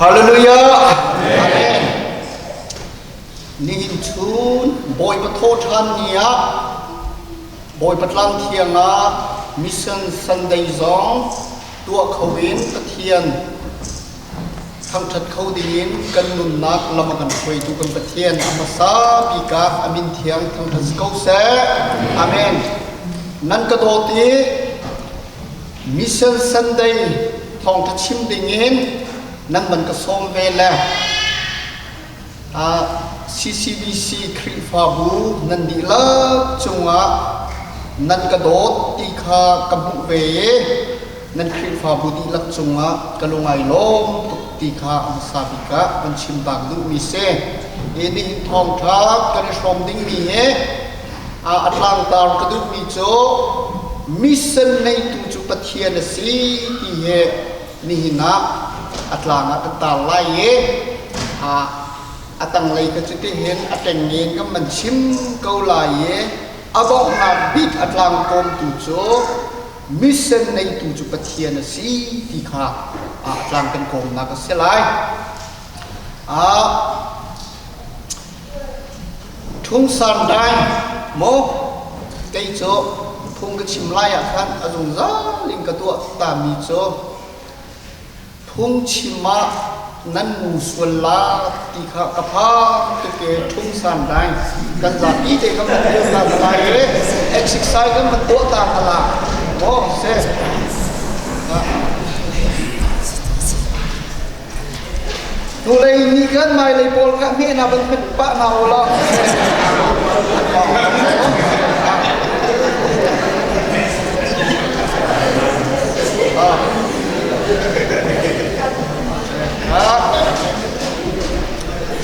Hallelujah! Amen. Nihin chun Bawipa thawhṭhan ni ah Bawipa tlang thiang ah Mission Sunday zong tuah kho in Pathian thangṭhat kho dingin kan nunnak lam a kan hruaitu kan Pathian a hmasa bik ah a min thiang thangṭhat si ko seh. Amen. Nan ka dawt i Mission Sunday thawngṭha chim dingin nan van ka sawm ve le CCBC Khrihfabu nan dihlak cungah nan ka dawt ti kha ka hmuh ve i nan Khrihfabu dihlak cungah ka lung ai lawm tuk ti kha a hmasa bik ah kan chim tak duhmi si. Hi nihin thawngṭha kan i hrawm dingmi hi a tlangtar ka duhmi cu mission neitu cu Pathian a si ti hi nihin ah a tlang ah kan tar lai i a tanglei kha cutihin a ṭengin kan van chim ko lai i a donghnak bik a tlangkawmtu cu mission neitu cu Pathian a si ti kha a tlang kan kawmnak a si lai. Thungsan dai maw kei cu phung ka chim lai ah khan a zungzal in ka tuah tami cu phungchim ah nan mu sual la ti kha ka phang tuk i thungsan dai kan zapi te kan van tuah ta hna lai i exercise kan van tuah ta hna la maw se. Hnulei nih khan hmailei pawl kha hmehnak van hmet pah hna u law.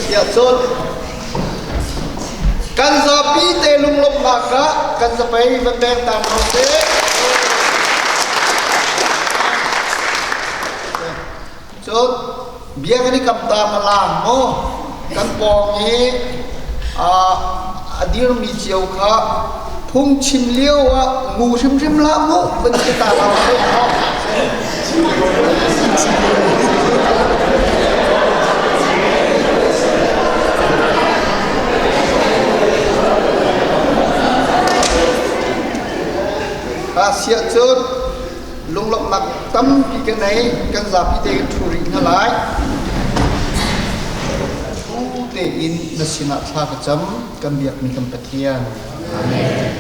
Siah cun kan zapi te lunglawmhnak ah kan zapei van beng ta hna sih. Cun bia kan i kam ta na lang maw? Kan pawng i a dirmi cio kha phungchim lio ah ngu hrimhrim hlah mu van ti ta lo Siah cun Lunglawmhnak tampi ka nei, kan zapi te kan ṭhu rih hna lai. Ṭhu tein na sinah thla ka cam, kan biakmi kan Pathian. Amen.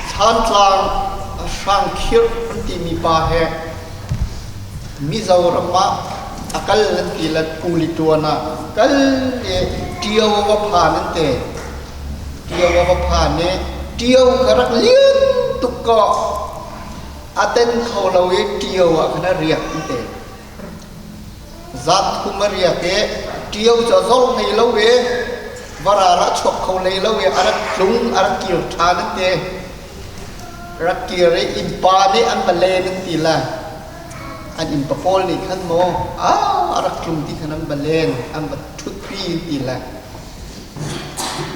Thlantlang hrangkhirh an timi pa he Mizoram ah a kal an ti le kuli ṭuan ah kal i ṭio va phan an ti. Ṭio a va phan i ṭio kha rak lian tuk kaw a ten kho lo i ṭio ah khan a riak an ti. Zan thum a riak i ṭio cu a zor hlei lo i varal ah chuak kho hlei lo i a rak tlung a rak kir ṭhan an ti. Rak kir i innpa nih an va len an ti le an innpa pawl nih khan maw a rak tlung ti khan an va len an va ṭhutpi an ti le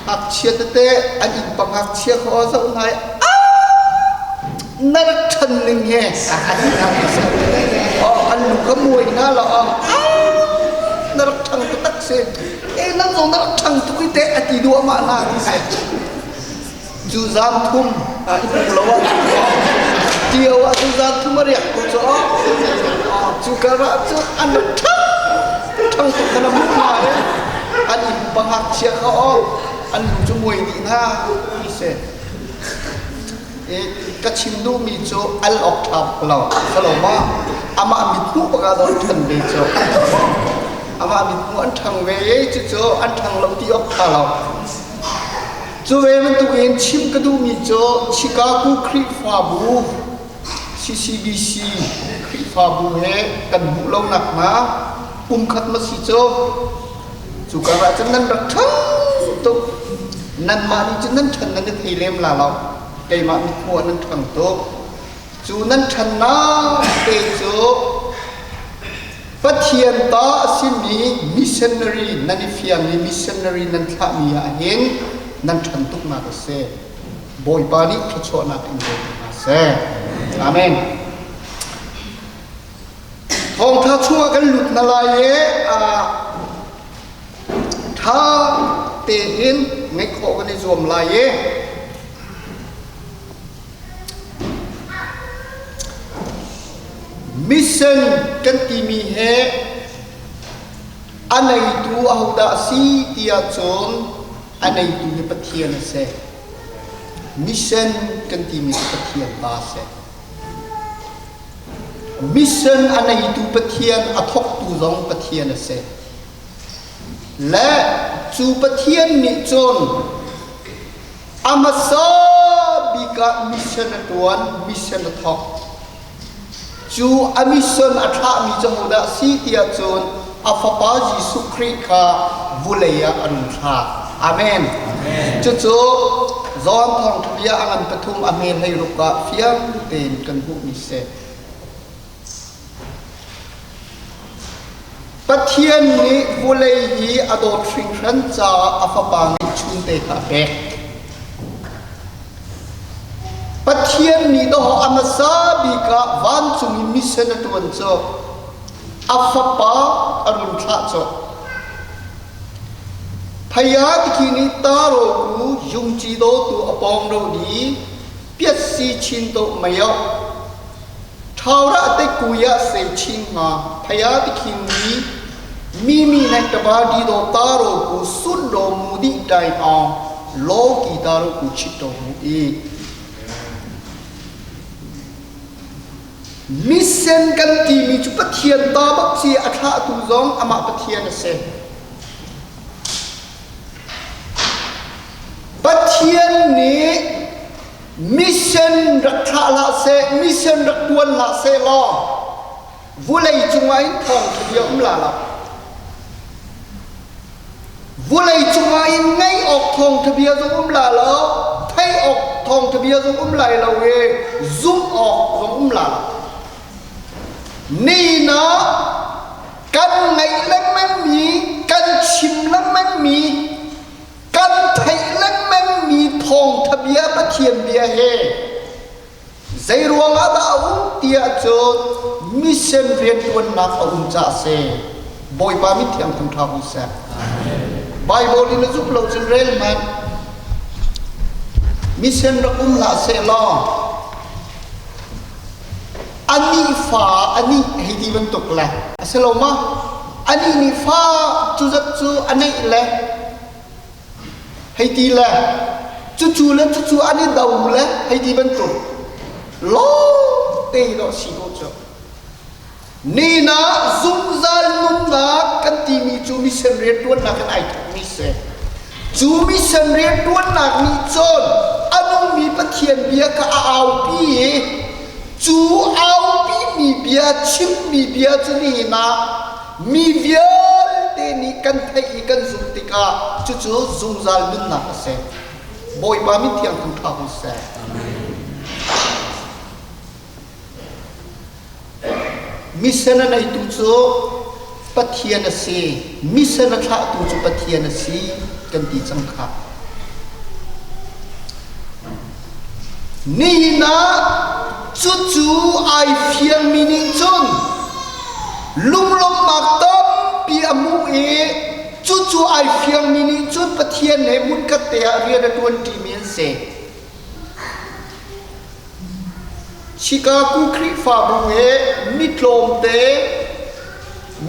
Ngakchia tete an innpa ngakchia kha aw zoh hna i na rak ṭhan ning he an lu kha muai hna law na rak ṭhang taktak si e nan zong na rak ṭhang tuk i teh a ti duahmah hna ti si cu zan thum a i hmu lo ah tio ah cu zan thum a riak ko cu cu karah cu an rak ṭhang ṭhang tuk khan a hmuh hna i an inn pa ngakchia kha aw an lu cu muai dih hna ti si ka chim duhmi cu al awk ṭha lo salo ma amah mithmuh bak ah an ṭhan ve cu amah mithmuh an ṭhang ve cucu an ṭhang lo ti awk ṭha lo Cu ve bantukin chim ka duhmi cu Chicago Khrihfabu CCBC Khrihfabu he kan hmuh lo nakhnga pumkhat ma si cu cu karah cun nan rak ṭhang tuk nanmah nih cun nan ṭhan nan i thei lem la lo keimah mithmuh ah nan ṭhang tuk cu nan ṭhannak te cu Pathian ta a simi missionary nan i fiang i missionary nan thlahmi ah hin nan ṭhan tuknak a si. Bawipa nih thluachuahnak in pe hna seh. Amen. Thawngtha chungah kan lut na lai i ṭha tein ngaih khawh kan i zuam lai i mission kan timi he a neitu ahodah a si ti ahcun a neitu hi Pathian a si. Mission kan timi cu Pathian ta a si. Mission a neitu Pathian, a thawktu zong Pathian a si. Le cu Pathian nih cun a hmasa bik ah mission a ṭuan, mission a thawk. Cu a mission a thlahmi cu hodah a si tiah cun a fapa Jesuh Khrih kha vulei ah a run thlah. Amen. Amen. Cucu John thawngṭha bia a ngan pathum a hme hleiruk ah fiang tein kan hmuhmi si. Pathian nih vulei hi a dawt hringhran caah a fapa ngeihchunte kha a pek. Pathian nih dawh a hmasa bik ah vancung in mission a ṭuan cu a fapa a run thlah cu. Phaya tikhi nih taro ku yungci do tu a pawng ro di piat si chin to mayo Thaurat te kuya se chin ma phaya tikhin ni mi mi nai taba di do taro ku sun do mu di tai aung lo ki taro ku chit do mu i. Mission kan timi cu Pathian ta bak si a thlahtu zong amah Pathian a si. Pathian nih mission rak thlah hlah seh, mission rak tuan hlah seh law vulei cungah hin thawngtha bia um la lo. Vulei cungah hin ngaih awk thawngtha bia zong um la lo, theih awk thawngtha bia zong um lai lo i zumh awk zong um la lo. Ni na kan ngaih lengmangmi, kan chim lengmangmi, kan theih lengmangmi thawngtha bia Pathian bia he zei ruangah dah a um tiah cun mission rianṭuannak a um caah a si. Bawipa min thiang thangṭha ko seh. Bible in a zumh lo cun rel hmanh. Mission rak um hlah seh law anih fa anih hei ti bantuk le a si lo ma anih nih fa cu zat cu a neih le hei ti le cucu le cucu an i do le hei ti bantuk lawng te dawh si ko cu Nina zungzal nunnak kan timi cu mission rianṭuannak in ai thawkmi si. Cu mission rianṭuannak nih cun a nungmi Pathian bia kha a aupi i cu aupimi bia chimmi bia cu nihin ah mi vialte nih kan theih i kan zumh tikah cucu zungzal nunnak a si. Bawipa min thiang thangṭha ko seh. Mission a neitu cu Pathian a si. Mission a thlahtu cu Pathian a si kan ti cang kha. Nihin ah cucu ai fiangmi nih cun lunglawmhnak tampi a hmuh i cucu ai fiangmi nih cun Pathian he hmunkhat te ah rian a ṭuanṭimi an si. Chicago Khrihfabu he mi tlawmte,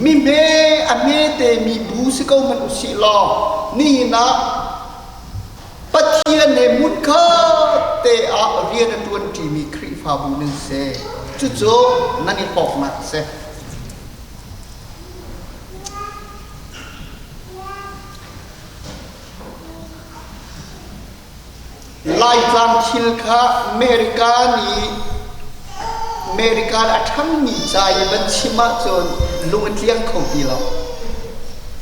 mi hme a hmete mi bu si ko hmanh usih law nihin ah Pathian he hmunkhat te ah rian a ṭuanṭimi Khrihfabu nan si. Cucu nan i hlawknak a si. Laitlang thil kha America nih America a ṭhangmi ca i van chim ahcun lung a tliang kho ti lo.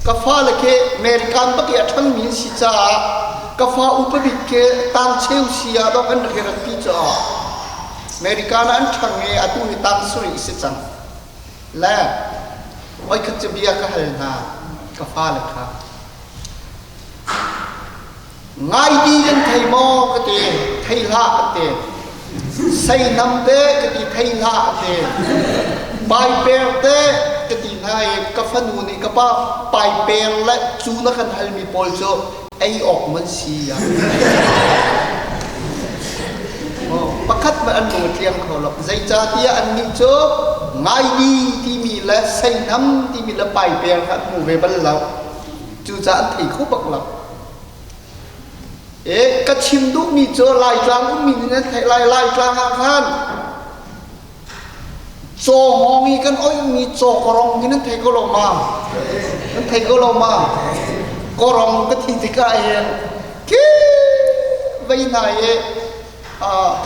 Ka fale khi American bak i a ṭhangmi an si caah ka fa upa bik khi tangcheu si ah dawh an rak i ratpi caah American ah an ṭhang i atu hi tang sarih si cang. Le voikhat cu bia ka hal hna ka fale kha. Ngaidi kan thei maw ka ti, thei hlah ka ti. Seinam te ka ti thei hlah a ti. Paiper te ka ti hna i ka fanu nih ka pa paiper le cu na kan halmi pawl cu ei awk man si ya. Pakhat hmanh an lung a tliang kho lo. Zeicahtiah annih cu ngaidi timi le seinam timi le paiper kha an hmu ve bal lo. Cucaah an thei kho bak lo. E, ka chim duhmi cu Laitlang ummi nih nan theih lai. Laitlang ah khan caw hngawng i kan oihmi caw korong hi nan thei ko lo ma? Nan thei ko lo ma? Korong ka thi tikah hin khi vei hna i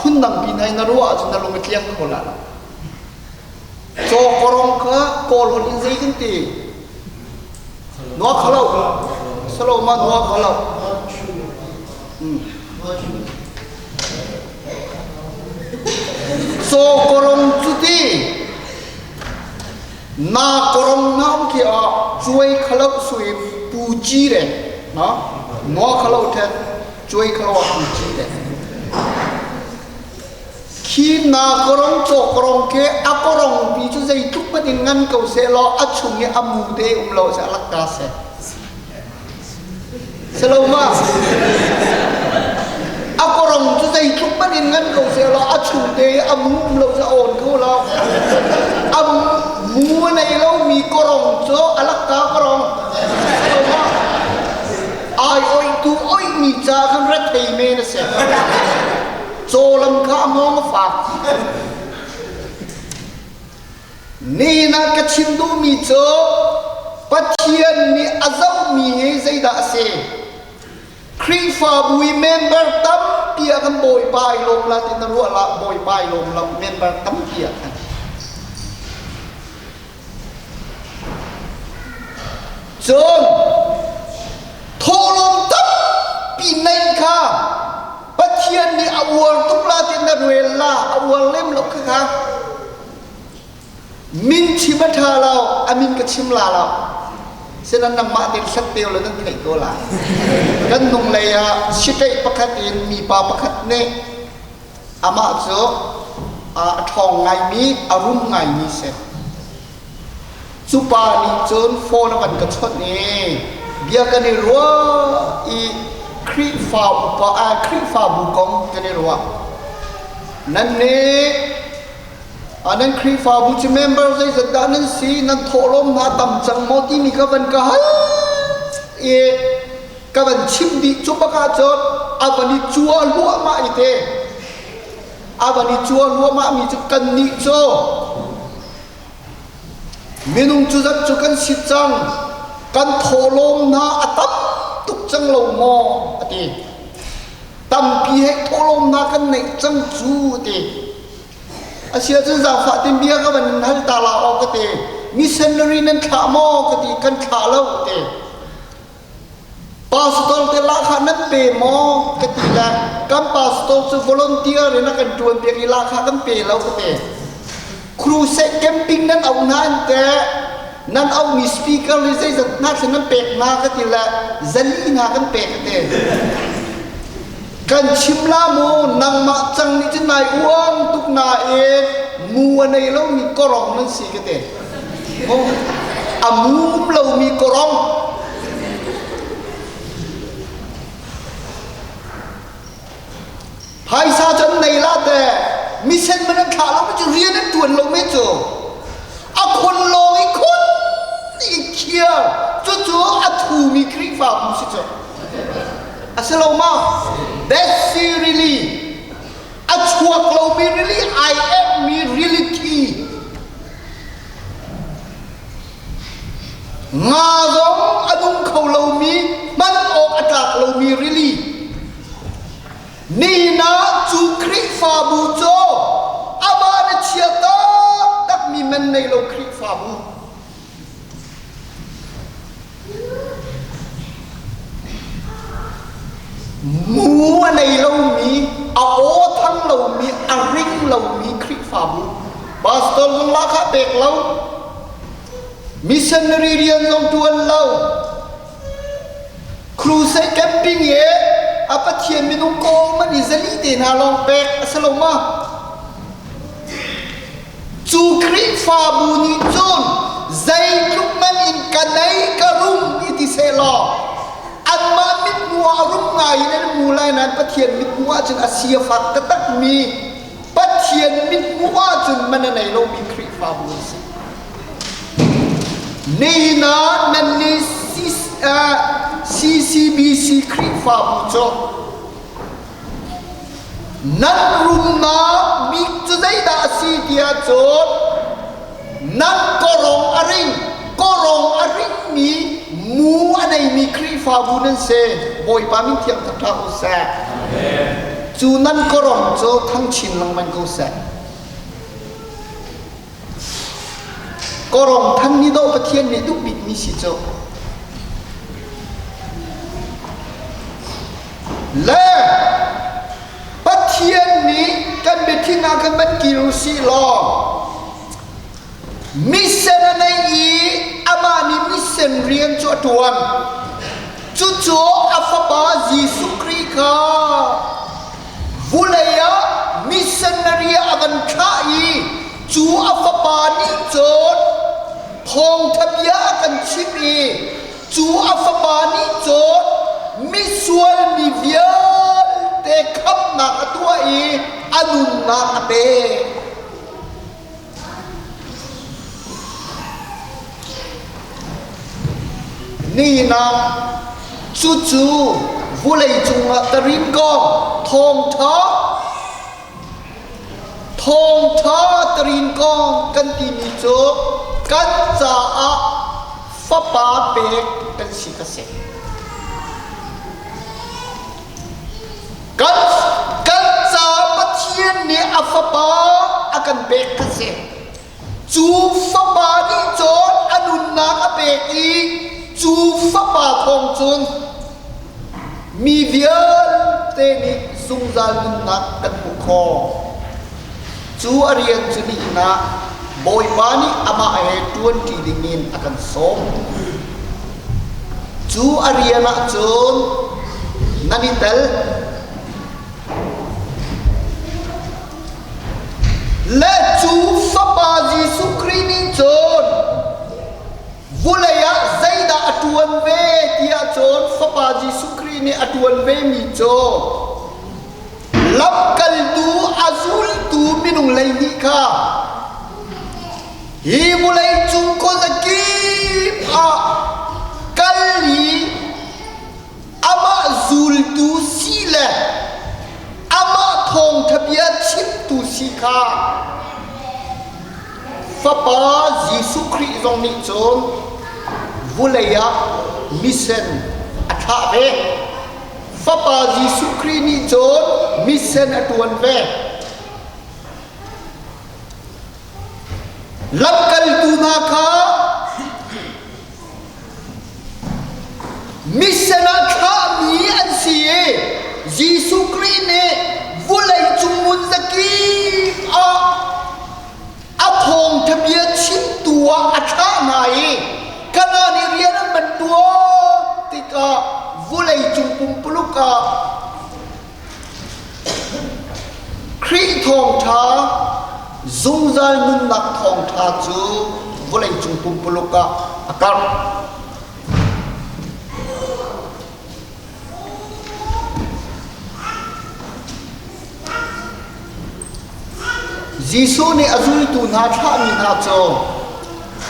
phundang pi hna in na ruah ahcun na lung a tliang kho la. Caw korong kha Kawl holh in zei kan ti? Nua khalo. Salo ma nua khalo. Caw korong cu ti na korong na um khi ah cuai khalo sui pu chi re no nua khalo the cuai khalo ah pu chi re Khi na korong caw korong khi a korong pi cu zeitluk hmanh in ngan ko sehlaw a chung i a mu te um lo seh a lakka seh. Selo ma? A korong cu zeitluk hmanh in ngan ko sehlaw a chung te i a mu um lo seh a awn kho lo. A mu a nei lomi korong cu a lakka korong. Selo ma? Ai oihtu oihmi ca khan rethei men a si. Cawlam kha a hngawng a fak. Nihin ah ka chim duhmi cu Pathian nih a zohmi hi zeidah a si? Khrihfabu i member tampi ah kan Bawipa i lawm la ti na ruah la Bawipa i lawm lo member tampi ah khan. Cun thawhlawm tampi neih kha Pathian nih a uar tuk la ti na rel la a uar lem lo kha kha min chim a ṭha lo a min ka chim la lo sinan nangmah tein hlat te lo nan theih ko lai kan nung lei ah sitaih pakhat in mipa pakhat nih amah cu a ṭhawng ngaimi a rum ngaimi si Cu pa nih cun phone a van ka chawnh i bia kan i ruah i Khrihfa upa ah Khrihfabu kong kan i ruah. Nan nih nan Khrihfabu cu member zeizat dah nan si, nan thawhlawm hna tam cang maw timi kha van ka hal i ka van chim dih cu bak ahcun a van i cua hluahmah i te a van i cua hluahmah mi cu kannih cu Minung cu zat cu kan si cang, kan thawhlawm hna a tam tuk cang lo maw? a ti. Tampi he thawhlawm hna kan neih cang cu a ti. Asiahcun zaangfah tin bia ka van in hal ta la aw ka ti. Missionary nan thlah maw ka ti, kan thlah lo a ti. Pastor te lahkhah nan pe maw ka ti le kan pastor cu volunteer in a kan ṭuan piak i lahkhah kan pe lo ka ti. Crusade camping nan auh hna in teh nan auhmi speaker le zeizat hna thlen nan pek hna ka ti le zali hna kan pek ka ti. Kan chim la mu nangmah cang nih cun nai uang tuk nain mu a nei lomi korong nan si ka ti. A mum lomi korong phaisa cu an nei la te misen man an thlah lo mi cu rian an tuan lo mi cu a khon lawng i khon i khiar cucu a thumi Khrihfabu si cu a si lo ma that's really a chuak lomi rili ai emmi reality nga zong a nung kho lomi hman awk a tlak lomi rili nihin ah cu Khrihfabu cu amah na chia taktakmi man nei lo Khrihfabu Mu a nei lomi, a aw thang lomi, a ring lomi Khrihfabu. Pastor zong lahkhah pek lo, missionary rian zong ṭuan lo, crusade camping i a Pathian minung kawl man i zali te hna lawng pek a si lo ma? Cu Khrihfabu nih cun zeitluk man in ka nei ka rum i ti sehlaw anmah mithmuh ah rum ngai in an hmu lai nain Pathian mithmuh ahcun a si a fak taktakmi Pathian mithmuh ahcun man a nei lomi Khrihfabu an si. Nihin ah nan nih CCBC Khrihfabu cu Nan rumnak bik cu zeidah a si tiah cun nan kawrong a ring, kawrong a ringmi mu a neimi Khrihfabu nan si. Bawipa min thiang thangṭhat u seh. Cu nan kawrong cu thang chin lengmang ko seh. Kawrong than ni dawh Pathian nih duh bikmi si cu. Le Pathian nih kan biathing ah khan van kir u sih law mission a nei i amah nih mission rian cu a ṭuan. Cucu a fapa Jesuh Khrih kha vulei ah missionary a van thlah i cu a fapa nih cun thawngṭha bia a kan chimh i cu a fapa nih cun misual mi vialte khamhnak a tuah i a nunnak a pek. Nihin ah cucu vawleicung ah ka rin kong thawngṭha thawngṭha ka rin kong kan timi cu kan caah fapa pek kan si ka si. Kan, kan ca Pathian nih a fapa a kan pek kha si. Cu fapa nih cun a nunnak a pek i cu fapa thawng cun mi vialte nih zungzal nunnak kan hmuh khawh. Cu a rian cu nihin ah Bawipa nih amah he ṭuanṭi dingin a kan sawm. Cu a rian ah cun nan i tel. Le cu Fapa Jesuh Khrih nih cun vulei ah zeidah a ṭuan ve tiah cun Fapa Jesuh Khrih nih a ṭuan vemi cu Lamkaltu a zultu minung 12 kha hi vawleicung khuazakip ah kal i amah zultu si le amah thawngṭha bia chimtu si kha Fapa Jesuh Khrih zong nih cun vulei ah mission a thlah ve. Fapa Jesuh Khrih nih cun mission a ṭuan ve. Lamkaltu hna kha mission ah thlahmi an si i Jesuh Khrih nih vawleicung hmun zakip ah a thawngṭha bia chimtu ah a thlah hna i Kanaan i rian an van ṭuan tikah vawleicung pumpuluk ah Khrih thawngṭha zungzal nunnak thawngṭha cu vawleicung pumpuluk ah a karh. Jesuh nih a zultu hna thlahmi hna cu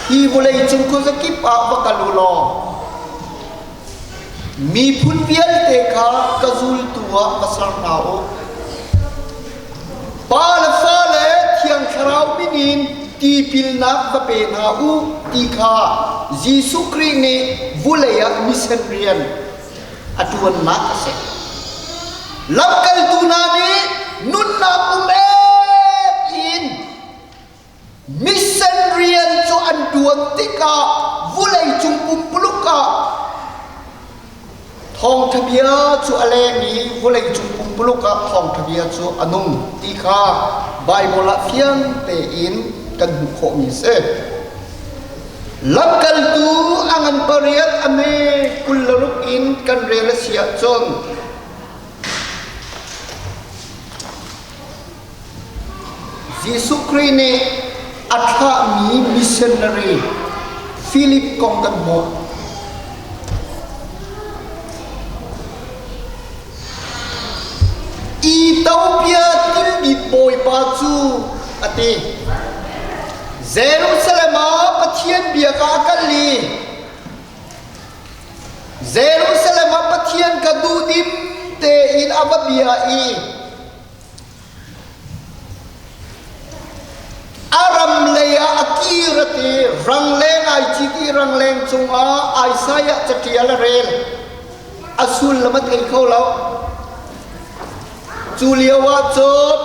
hi vawleicung khuazakip ah va kal u law miphun vialte kha ka zultu ah va ser hna u. Pa le Fa le Thiang Thlarau min in tipilnak va pe hna u ti kha Jesuh Khrih nih vulei ah mission rian a ṭuannak a si. Lamkaltu hna nih nunnak um ek in mission rian cu an ṭuan tikah vuleicung pumpuluk ah thawngṭha bia cu a leng i vawleicung pumpuluk ah thawngṭha bia cu a nung ti kha Baibal ah fiang tein kan hmuh khawhmi a si. Lamkaltu a ngan pariat a me 26 in kan rel a si ahcun Jesuh Khrih nih. a thlahmi missionary Philip kong kan hmuh. Ethiopia tilbit bawipa cu a ti. Jerusalem ah Pathian bia ka a kal i Jerusalem ah Pathian ka duhdim tein a va bia i A ram lei ah a kir a ti. Rangleng ai cit i rangleng cungah Isaiah caṭial a rel. A sullam a thei kho lo. Cu lio ah cun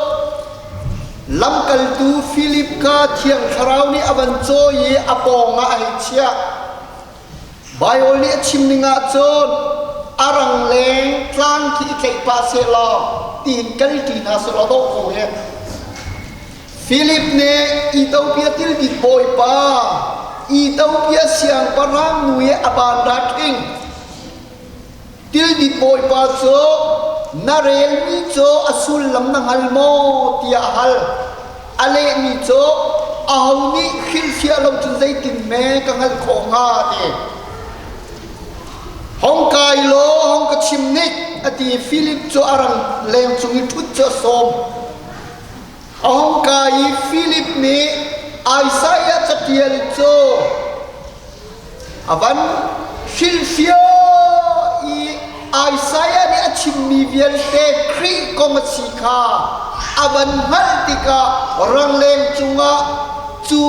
lamkaltu Filip kha Thiang Thlarau nih a van cawi i a pawngah a hei chiah. Baibal nih a chim ning ahcun a rangleng tlang khi i tlaih pah sehlaw tiin kalṭi hna sehlaw dawh ko he. Philip nih Ethiopia tildit bawipa Ethiopia siangpahrang nu i a banra ṭhing Tildit bawipa cu na relmi cu a sullam na hngal maw tiah a hal. A lehmi cu aho nih hrilhfiah lo cun zeitin me ka hngalh khawh hnga a ti. Hong kai law hong ka chim nik a ti i Filip cu a rang leng cung i ṭhut cu a sawm. A hong kai i Filip nih Isaiah caṭial cu A van hrilhfiah i Isaiah nih a chimmi vialte Khrih kong a si kha a van hngalh tikah rangleng cungah cu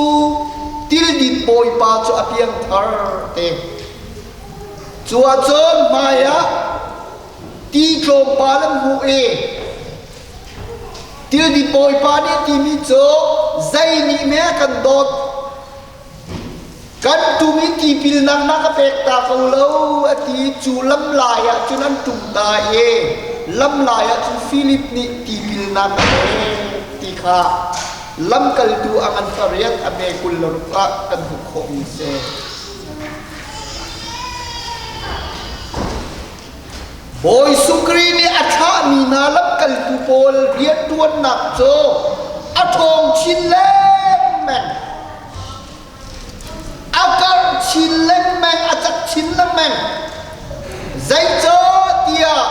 tildit bawipa cu a piangthar te. Cu ahcun hmaiah ti tlawmpal an hmuh i tildit bawipa nih timi cu zei nih meh a kan dawt Kan tum i tipilnak na ka pek ta ko lo a ti cu lamlai ah cun an tum ta i lamlai ah cun Filip nih tipilnak a pek ti kha lamkaltu a ngan pariat a hme 26 ah kan hmuh khawhmi a si. Bawi Sukri nih a thlahmi hna lamkaltu pawl rianṭuannak cu a ṭhawng chin lengmang. A karh chin lengmang, a cak chin lengmang. Zeicahtiah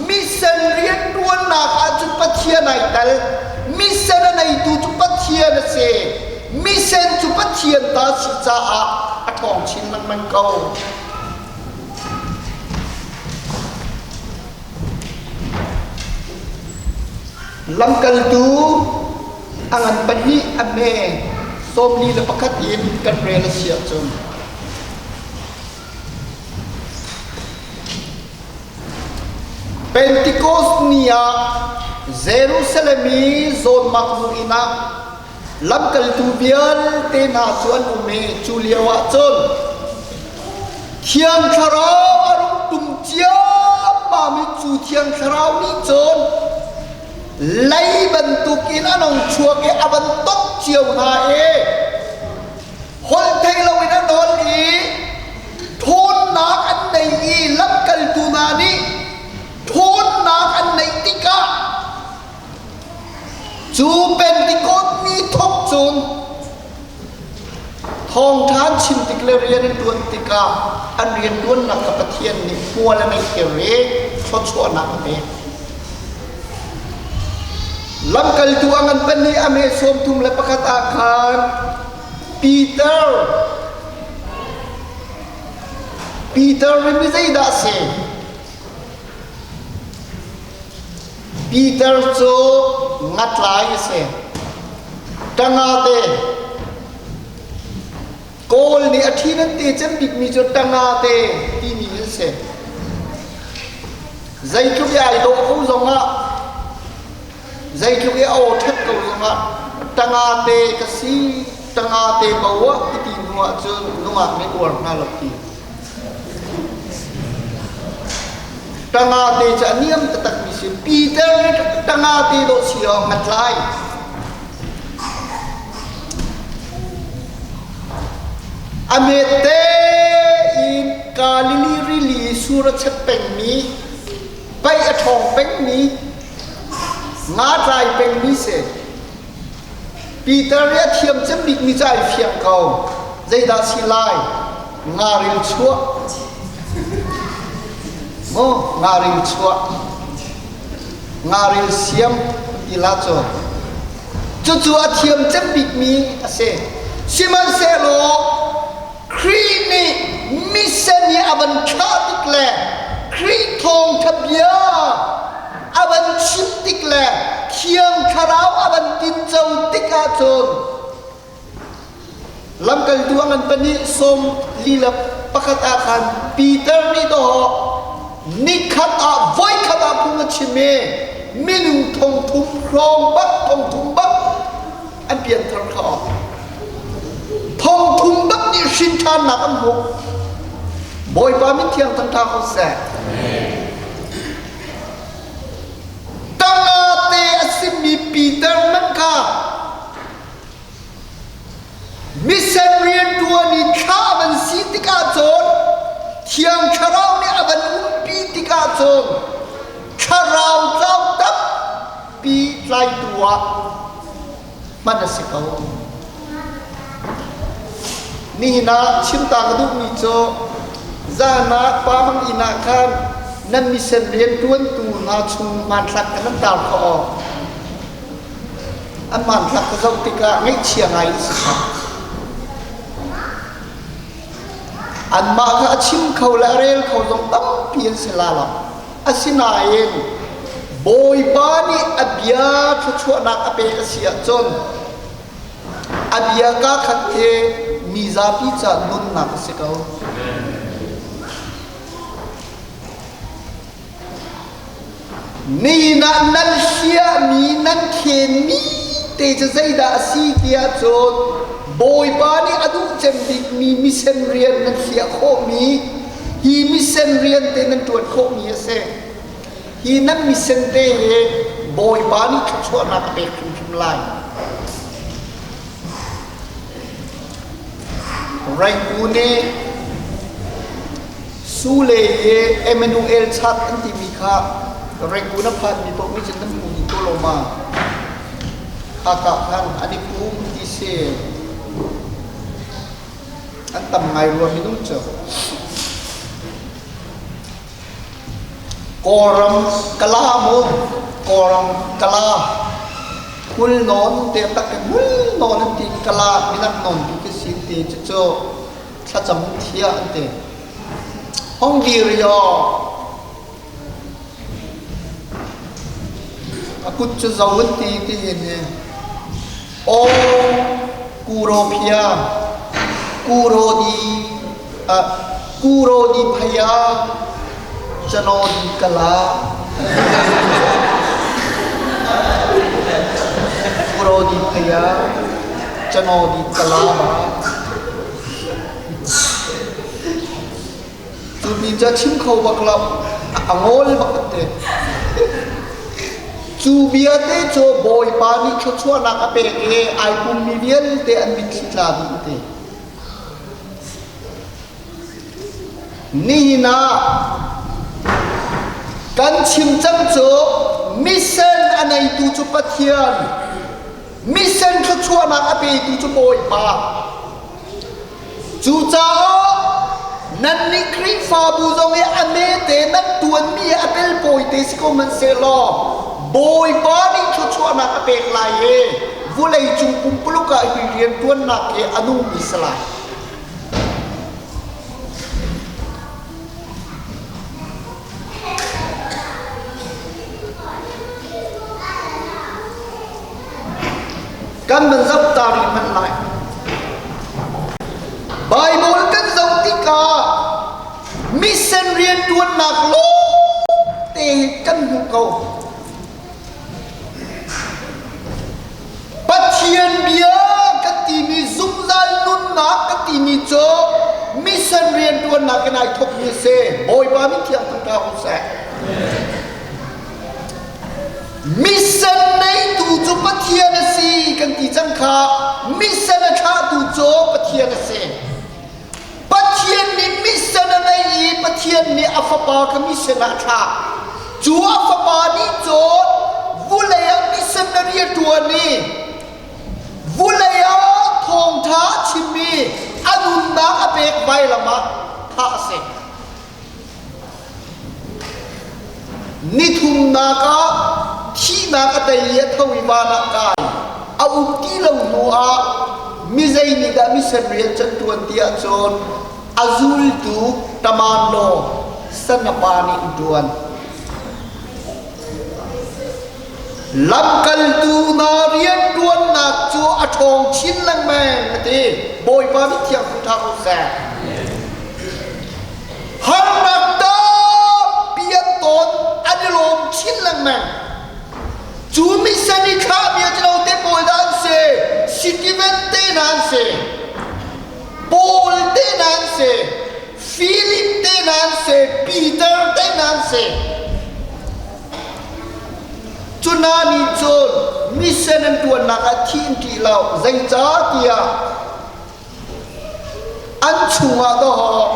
mission rianṭuannak ahcun Pathian ai tel. Mission a neitu cu Pathian a si. Mission cu Pathian ta si caah a ṭhawng chin lengmang ko. Lamkaltu a ngan pahnih a hme 41 in kan rel a si ahcun Pentecost ni ah Jerusalem i zawnmak nu inn ah lamkaltu vialte hna cu an um i cu lio ah cun Thiang Thlarau a rung tum ciammam i cu Thiang Thlarau nih cun lei bantukin an hung chuak i a van tok cio hna i holh thei loin an holh i ṭhawnnak an nei i lamkaltu hna nih ṭhawnnak an neih tikah Cu Pentecost ni thawk cun thawngṭha an chim tik le rian an ṭuan tikah an rianṭuannak kha Pathian nih hmual a ngeihter i thluachuahnak a pek. Lamkaltu a ngan pahnih a hme 31 ah khan Peter Peter hi mi zeidah a si? Peter cu ngatlai a si. Tangate Kawl nih a ṭhi nan te cem bikmi cu tangate timi an si. Zeitluk i ai dawh ko zongah zeitluk i a aw ṭhat ko zongah tangate ka si tangate bo ah ti hnu ahcun nungak nih uar hna lo ti. Tangate cu a niam taktakmi si. Peter nih tangate dawh si awk a tlai. A mette in Galilee rili sur a chet pengmi, paih a ṭhawng pengmi, nga tlai pengmi si. Peter i a thiam cem bikmi cu ai fiang ko. Zeidah si lai? Ngaril chuah. Maw ngaril chuah. Ngaril siam ti la cu. Cucu a thiam cem bikmi a si. Sihmanhsehlaw Khrih nih mission i a van thlah tik le Khrih thawngṭha bia a van chim tik le Thiang Thlarau a van tinco tik ahcun lamkaltu a ngan pahnih sawm lila pakhat ah khan Peter nih dawh nikhat ah voikhat ah phung a chim i minung thong thum hrawng bak thong thum bak an pianthar kha thong thum bak nih hrin ṭhannak an hmuh. Bawipa min thiang thangṭha ko seh. Tangate a simi Peter man kha mission rianṭuan i thlah van si tikah cun Thiang Thlarau nih a van umpi tikah cun thlarau tlau tampi tlaitu ah hman a si ko. Nihin ah chimta ka duhmi cu zan ah pa mang inn ah khan nan mission rianṭuantu hna chung hmanthlak ka nan tar khawh awk. An hmanthlak ka zoh tikah ngaihchia ngai in si kha. Anmah kha a chim kho le a rel kho zong tampi an si la lo. Asinain Bawipa nih a bia thluachuahnak a pek a si ahcun a bia kaa khat hi mi zapi ca nunnak a si ko. Nihin ah nan hliahmi, nan khenmi te cu zeidah a si tiah cun Bawipa nih a duh cem bikmi mission rian nan hliah khawhmi hi mission rian te nan ṭuan khawhmi a si. Hi nan mission te hi Bawipa nih thluachuahnak a pek hrimhrim lai. Raikun i Sule i Emmanuel chat an timi kha Rangoon a phanmi paoh nih cun nan hmu dih ko lo ma? Khaka khan an i pum ti si. An tam ngai rua minung cu. Kawlram Kala mu Kawlram Kala hmul nawn te tak ke hmul nawn an ti Kala minak nawn tu khi si ti cucu thlacam thia an ti. Hong dir yo A kut cu zo an ti ti hin hi aw kuro phia kuro di uh, kuro di phaya chano di kala kuro di phaya chano di kala Cu mi cu a chim kho bak lo. A ngawl bak te. Cu bia te cu Bawipa nih thluachuahnak a pek i ai pummi vialte an mitthli tla dih te. Nihin ah kan chim cang cu mission a neitu cu Pathian, mission thluachuahnak a petu cu Bawipa. Cucaah nannih Khrihfabu zong hi a mete nan ṭuanmi hi a pelpawite si ko hmanhsehlaw Bawipa nih thluachuahnak a pek lai i vawleicung pumpuluk ah hi rianṭuannak hi a nungmi si lai. Kan van zoh ta rih hmanh lai. Bible kan zoh tikah mission rianṭuannak lawngte kan hmuh ko. Pathian bia kan timi zungzal nunnak kan timi cu mission rianṭuannak in ai thawkmi a si. Bawipa min thiang thangṭha ko seh. Mission neitu cu Pathian a si kan ti cang kha mission a thlahtu cu Pathian a si. Pathian nih mission a nei i Pathian nih a fapa kha mission ah a thlah. Cu a fapa nih cun vulei ah mission a rian ṭuan i pek vailam ah thah a si. Nithumnak ah thihnak a tei i a tho i van ah kai. A um ti lo hnu ah mizei nih dah misen rian can ṭuan ti ahcun a zultu Taman law Sanapa nih an ṭuan. Lamkaltu hna rianṭuannak cu a ṭhawng chin lengmang a ti. Bawipa nih thiang ṭha ko seh. Harnak tampi an tawn, an i lawm chin lengmang. Cu mission i thlahmi a si lo te pawl dah an si, Stephen te hna an si, Paul te hna an si, Philip te hna an si, Peter te hna an si. Cu hna nih cun mission an ṭuannak ah thi an ṭih lo. Zeicahtiah an chungah dawh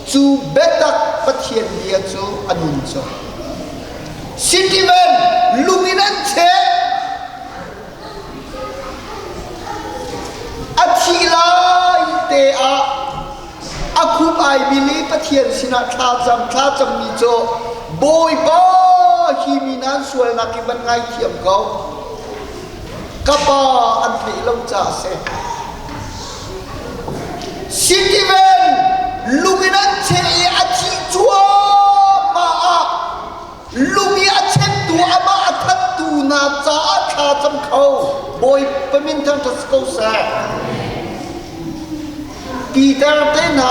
cu biatak Pathian bia cu a nun cu. Stephen lung in an cheh. A thih lai te ah a khup ai bil i Pathian sinah thlacam thlacammi cu Bawipa hi mi nan sualnak hi van ngaithiam ko. Ka pa an theih lo caah a si. Stephen lung in an cheh i a thih cuahmah ah lung i a chentu amah a thattu hna caah thla cam kho Bawipa min thangṭhat si ko seh. Peter te hna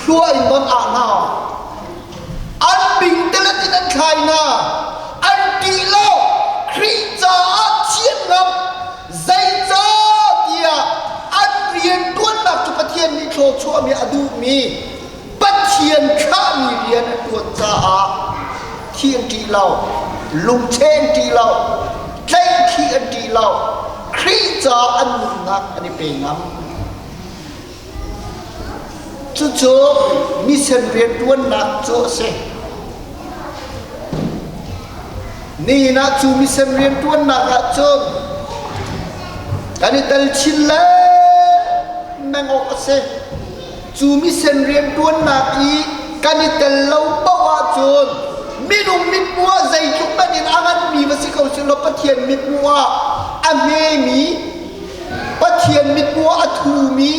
hlua in don ah hna an bingtelet in an thlai hna an ṭih lo Khrih caah thian ngam zeicahtiah an rian ṭuannak cu Pathian nih thluachuahmi a duhmi Pathian thlahmi rian a ṭuan caah thi an ṭih lo, lungcheh an ṭih lo, tlaihkhih an ṭih lo, Khrih caah an nunnak an i pe ngam. Cucu mission rianṭuannak cu a si. Nihin ah cu mission rianṭuannak ah cun kan i tel chin lengmang awk a si. Cu mission rianṭuannak i kan i tel lo paoh ahcun minung mithmuh ah zeitluk hmanh in a nganmi va si ko seh law Pathian mithmuh ah a hmemi, Pathian mithmuh ah a thumi,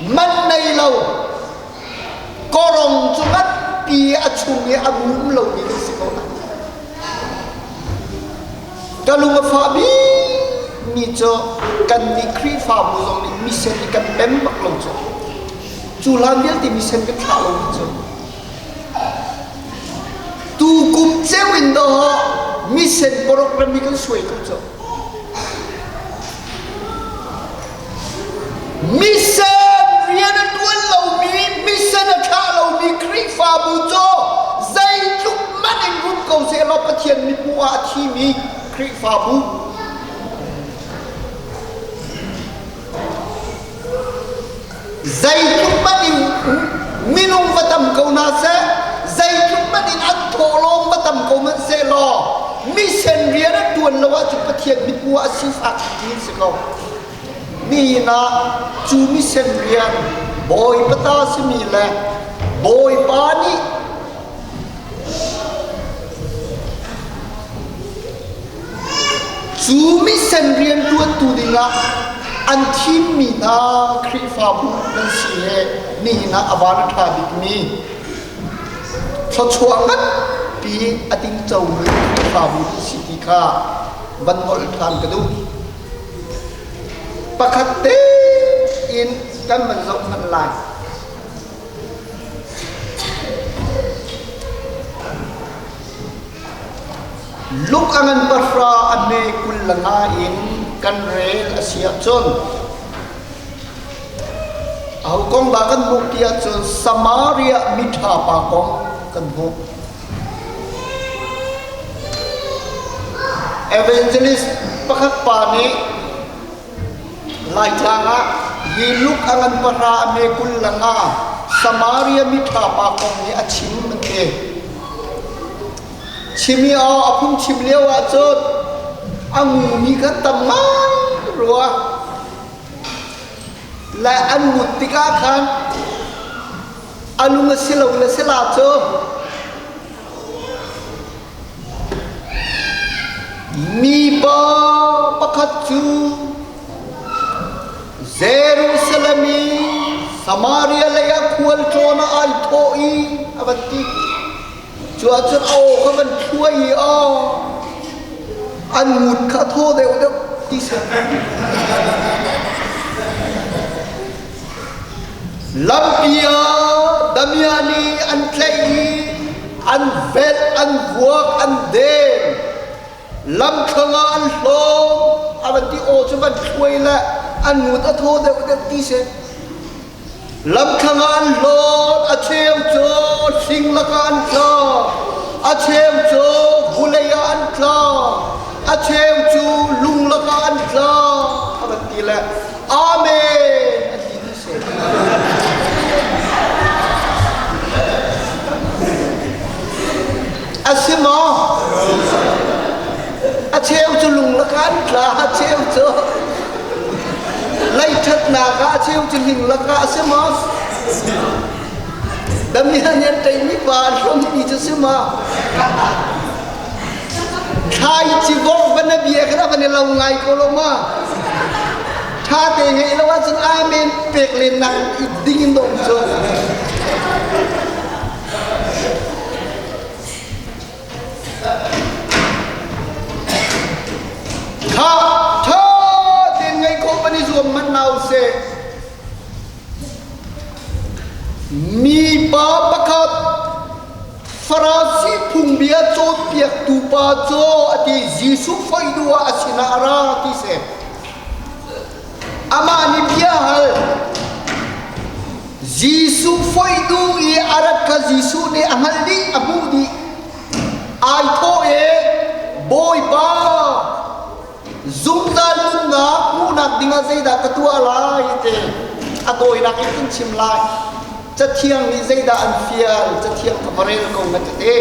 man nei lo, korong cu nganpi a chung i a mum lomi kan si ko lai. Ka lung a fah bikmi cu kannih Khrihfabu zong nih mission i kan pem bak lo cu. Cu hlan vialte mission kan thlah lomi cu. Tu kum ceu in dawh mission program hi kan suai ko cu. Mission rian a ṭuan lomi, mission a thlah lomi Khrihfabu cu zeitluk hmanh in rum ko sehlaw Pathian mithmuh ah a thimi Khrihfabu. Zeitluk hmanh in minung va tam ko hna seh, zeitluk hmanh in an thawhlawm va tam ko hmanh sehlaw mission rian a ṭuan lo ahcun Pathian mithmuh ah a sifak ti si ko. Nihin ah cu mission rian Bawipa ta simi le Bawipa nih cu mission rian ṭuantu dingah an thimmi hna Khrihfabu nan si he nihin ah a van a ṭha bikmi thluachuah nganpi a tingcomi Khrihfabu nan si ti kha van nolh ṭhan ka duh. Pakhat tein kan van zoh hmanh lai. Luk a ngan pahra a hme 25 in kan rel a si ahcun aho kong dah kan hmuh ti ahcun Samaria miṭha pa kong kan hmuh. Evangelist pakhat pa nih Laitlang ah hi Luke a ngan pahra a hme 25 Samaria miṭha pa kong hi a chim an ti. Chim i a phungchim lio ahcun a ngumi kha tam ngai rua. Le an ngut tikah khan. A lung a si lo le si la cu. Mipa pakhat cu Jerusalem i Samaria lei ah khualtlawn ah ai thawh i a van ti. Cu ahcun a aw kha van thluai i aw an ngut kha a thaw deuh deuh ti si. Lampi ah damiah nih an tlaih i an velh, an vuak, an den. Lamthlang ah an hlawm. A van ti aw cu van thluai le an ngut a thaw deuh deuh ti si. Lamthlang ah an hlawt, a cheu cu hling lakah an tla, a cheu cu vulei ah an tla, a cheu cu lung lakah an tla, a van ti le Amen an ti ti si. A si maw? A cheu cu lung lakah an tla, a cheu cu leiṭhatnak ah a cheu cu hling lakah a si maw? Damian nih an ṭeimi pa an hlommi cu si maw? Thlai ci vorh van na bia kha van i lo ngai ko lo ma? Ṭha te ngeih lo ahcun amen pek len nak ding in dawm cu. Kha ṭha tein ngaih khawh van i zuam hmanh hna usih. Mipa pakhat Farasi phungbia cawnpiaktu pa cu a ti Jesuh foih duh ah a sinah a ra ti si. Amah nih bia hal. Jesuh foih duh i a rat kha Jesuh nih a hngalh dih, a hmuh dih. Ai thawh i, Bawipa, zungzal nunnak hmuhnak dingah zeidah ka tuah lai ti a tawinak in kan chim lai. Cathiang nih zeidah an fial, cathiang kha va rel ko na ti te.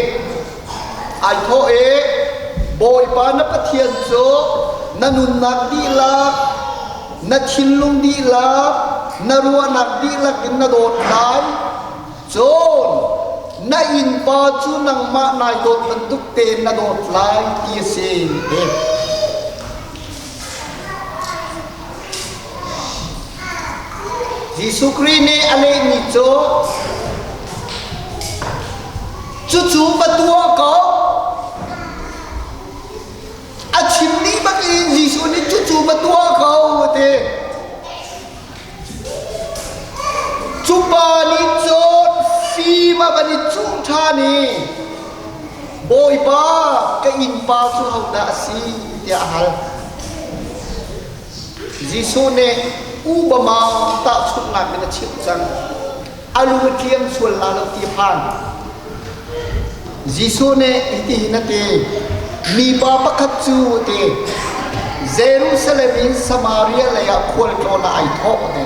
Ai thawh i, Bawipa na Pathian cu na nunnak dihlak, na thinlung dihlak, na ruahnak dihlak in na dawt lai. Cun na innpa cu nangmah nai dawt bantuk tein na dawt lai ti a si. Jesuh Khrih nih a lehmi cu cucu va tuah ko. A chim dih bak in Jesuh nih cucu va tuah ko a ti. Cu pa nih cun fim a van i cuh ṭhan i, Bawipa, ka innpa cu hodah a si? tiah a hal. Jesuh nih Obama tahchunhnak in a chimh cang. A lung a tliang sual la lo ti a phan. Jesuh nih hitihin a ti, Mipa pakhat cu a ti, Jerusalem in Samaria leiah khualtlawn ah ai thawh a ti.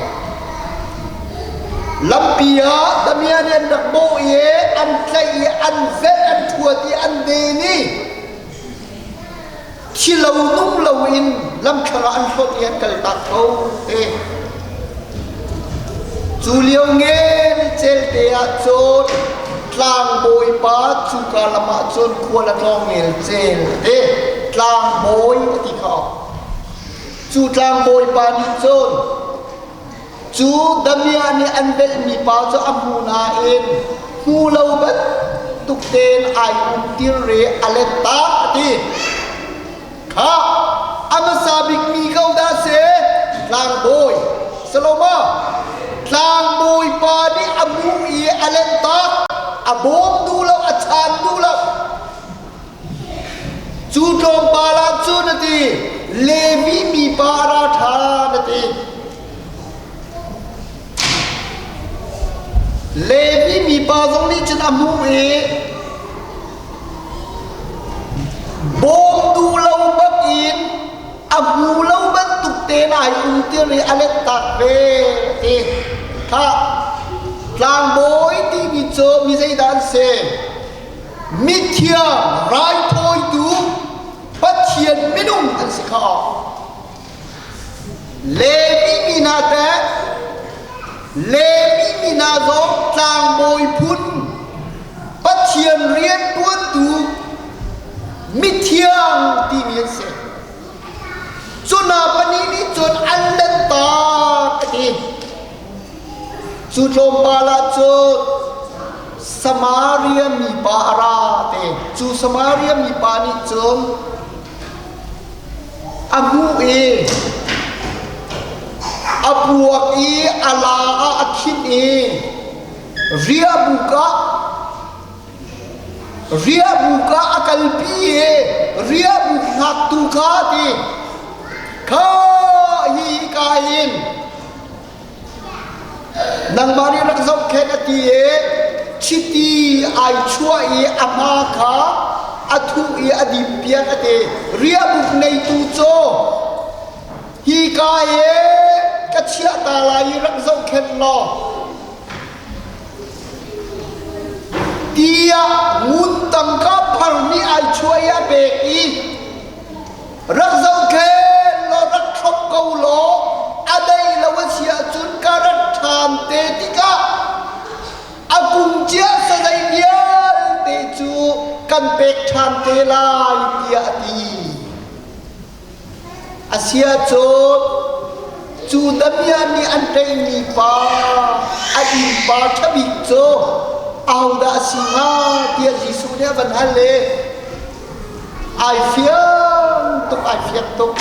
Lampi ah damiah nih an rak bawh i an tlaih i an velh an ṭhuat i an den i thi lo nung loin lamthlang ah an hlonh i an kaltak ko te. Cu lio ngen celte ah cun tlangbawipa cuka lam ah cun khual a tlawng ngelcel te tlangbawi a ti kha. Cu tlangbawipa nih cun Cu damiah nih an velhmi pa cu a hmu nain hmu lo bantuk tein ai umtir re a let tak a ti. Kha a hmasa bikmi ko dah si tlangbawi Salomo tlangbawi pa nih a hmuh i a let tak a bawm duh lo a chaan duh lo Cu tlawmpal ah cun a ti, Levi mipa a ra ṭhan a ti. Levi mipa zong nih cun a hmuh i bawm duh lo bakin a hmu lo bantuk tein ai umtir i a lettak ve a ti. Khah, tlangbawi timi cu mi zeidah an si? Mithiang raithawitu Pathian minung an si kha. Levi mi hna teh Levi mi hna zong tlangbawi. Tlangbawi phun Pathian rianṭuantu mithiang timi an si. Cu hna pahnih nih cun an lanhtak a ti. Cu tlawmpal ah cun Samaria mipa a ra te. Cu Samaria mipa nih cun a hmuh i a puak i a la ah a khinh i riahbuk ah riahbuk ah a kalpi i riahbuk hngaktu kha a ti kha hi ka in Nangmah nih rak zohkhenh a ti i chiti ai chuah i a hma kha a thuh i a dimpiak a ti. Riahbuk neitu cu hi ka hi ka chiah ta lai i rak zohkhenh law tiah ngun tangka phar nih ai chuah i a pek i Rak zohkhenh law rak thlop ko law a dei lo a si ahcun ka rat ṭhan te tikah a kum cia sazei vialte cu kan pek ṭhan te lai tiah a ti. A si ahcun cu damiah nih an ṭeihmi pa a innpa ṭha bik cu ahodah a si hnga tiah Jesuh nih a van hal i Ai fiang tuk, ai fiang tuk.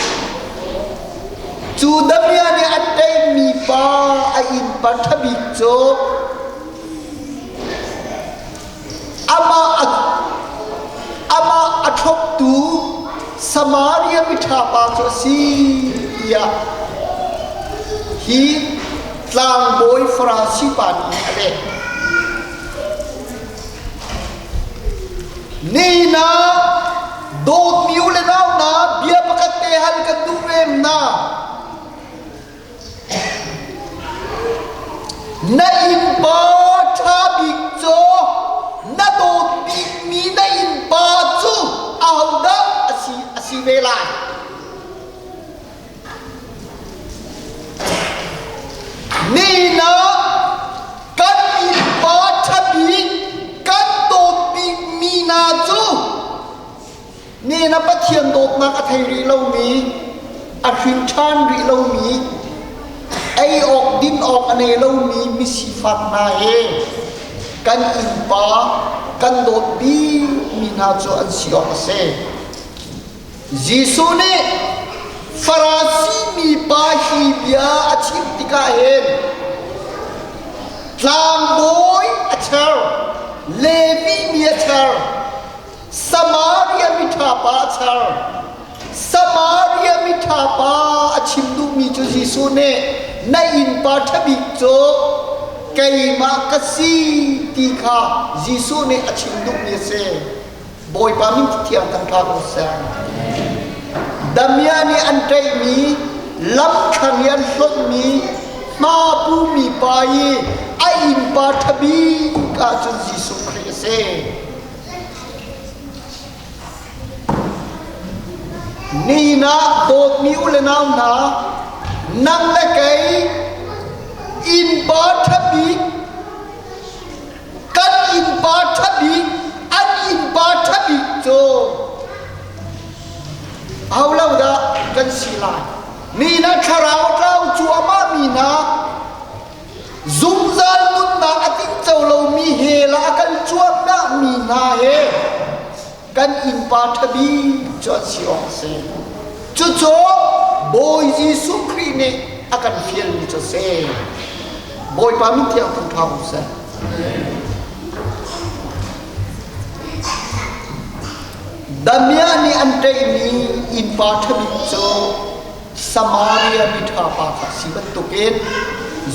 Cu damiah nih an teimi pa a innpa ṭha bik cu amah a, amah a thloptu Samaria miṭha pa cu a si tiah hi tlangbawi Farasi pa nih a leh. Nihin ah dawtmi u le nau hna bia pakhat te hal kan duh ve hna. Na innpa ṭha bik cu na dawt bikmi na innpa cu ahodah a si a si ve lai? Nihin ah kan innpa ṭha bik kan dawt bikmi hna cu nihin ah Pathian dawtnak a thei rih lomi, a hrin ṭhan rih lomi, ei awk din awk a nei lomi misifak hna he kan innpa kan dawt bikmi hna cu an si awk a si. Jesuh nih Farasi mipa hi bia a chim tikah hin tlangbawi a cher, Levi mi a cher, Samaria miṭha pa a cher. Samaria miṭha pa a chim duhmi cu Jesuh nih na innpa ṭha bik cu keimah ka si ti kha Jesuh nih a chim duhmi a si. Bawipa min thiang kan ṭha ko seh. Damiah nih an ṭeihmi, lamthlang i an hlonhmi, hmapu mipa i a innpa ṭha bik ahcun Jesuh Khrih a si. Nihin ah dawtmi u le nau hna, nang le kei innpa ṭha bik Kan innpa ṭha bik, an innpa ṭha bik cu aho lo dah kan si lai? Mi na thlarau tlau cuahmah mi hna zungzal nunnak a tinco lomi hell ah a kan cuahmah mi hna he kan innpa ṭha bik cu an si awk a si. Cucu Bawi Jesuh Khrih nih a kan fialmi cu a si. Bawipa min thiang thangṭha ko seh. Damiah nih an ṭeihmi innpa ṭha bik cu Samaria miṭha pa kha a si bantukin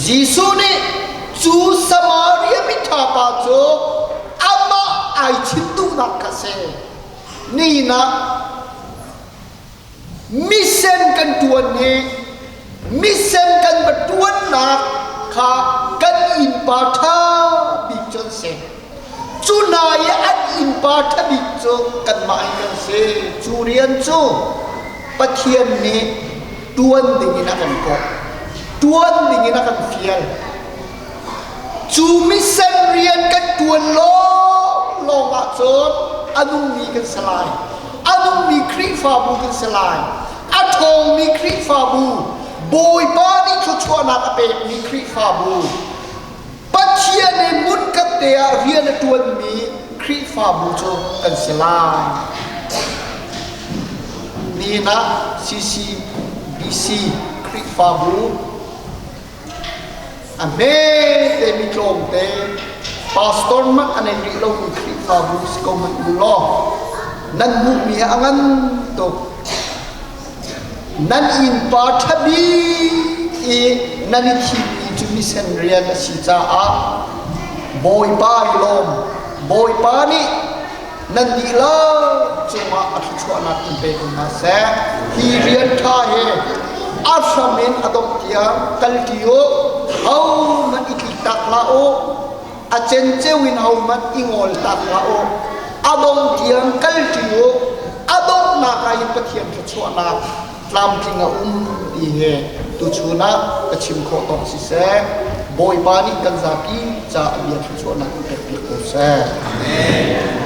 Jesuh nih cu Samaria miṭha pa cu amah ai chim duhnak kha a si. Nihin ah mission kan ṭuan hi mission kan va ṭuannak kha kan innpa ṭha bik cu an si. Cu hna i an innpa ṭha bik cu kanmah hi kan si. Cu rian cu Pathian nih ṭuan dingin a kan kawh. Ṭuan dingin a kan fial. Cu mission rian kan ṭuan lawnglawng ahcun a nungmi kan si lai. A nungmi Khrihfabu kan si lai. A ṭhawngmi Khrihfabu, Bawipa nih thluachuahnak a pekmi Khrihfabu, Pathian i hmunkhat te ah rian a ṭuanmi Khrihfabu cu kan si lai. Nihin ah CCBC Khrihfabu a hme temi tlawmte pastor hmanh a nei rih lomi Khrihfabu si ko hmanh u law nan hmuhmi hi a ngan tuk. Nan innpa ṭha bik i nan i thimmi cu misen rian a si caah Bawipa i lawm. Bawipa nih nan dihlak cungah a thluachuahnak in pe ko hna seh. Hi rian ṭha hi a hram in a dongh tiang kalṭi u. Hohmanh i tliktak hlah u. A cenceo in hohmanh i ngol tak hlah u. A dong tiang kalṭi u. A donghnak ah hin Pathian thluachuahnak tlamtling a um ti hi tuchun ah ka chim khawh tawk siseh. Bawipa nih kan zapi ca a bia thluachuahnak in pek piak ko seh. Amen.